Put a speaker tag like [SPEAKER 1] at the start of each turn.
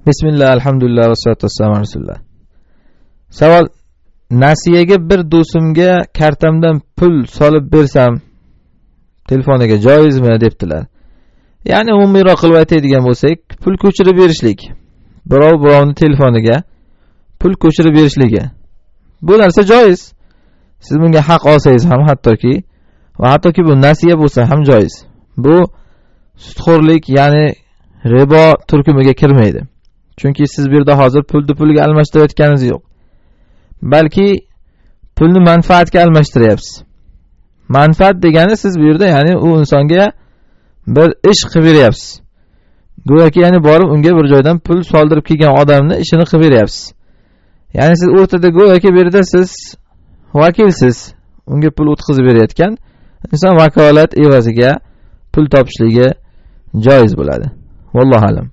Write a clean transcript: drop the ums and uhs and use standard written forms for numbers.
[SPEAKER 1] Bismillah, alhamdulillah, vassalotu vassalamu ala rasulilloh. Savol: nasiyaga bir do'stimga kartamdan pul solib bersam telefoniga joizmi, debdilar. Ya'ni umumiyroq qilib aytadigan bo'lsak, pul ko'chirib berishlik, birov birovni telefoniga pul ko'chirib berishligi, bu narsa joiz. Siz bunga haq olsangiz ham, hattoki va hattoki bu nasiya bo'lsa ham joiz. Bu sudxo'rlik, ya'ni ribo turkumiga kirmaydi. Chunki siz bu yerda hozir pulni pulga almashtirayotganingiz yo'q, balki pulni manfaatga almashtiryapsiz. Manfaat degani siz bu yerda, ya'ni u insonga bir ish qilib beryapsiz. Go'yoki, ya'ni borib unga bir joydan pul soldirib kelgan odamni ishini qilib beryapsiz. Ya'ni siz o'rtada go'yoki bu yerda siz vakilsiz, unga pul o'tkazib berayotgan inson vakolat evaziga pul topishligi joiz bo'ladi. Vallohu a'lam.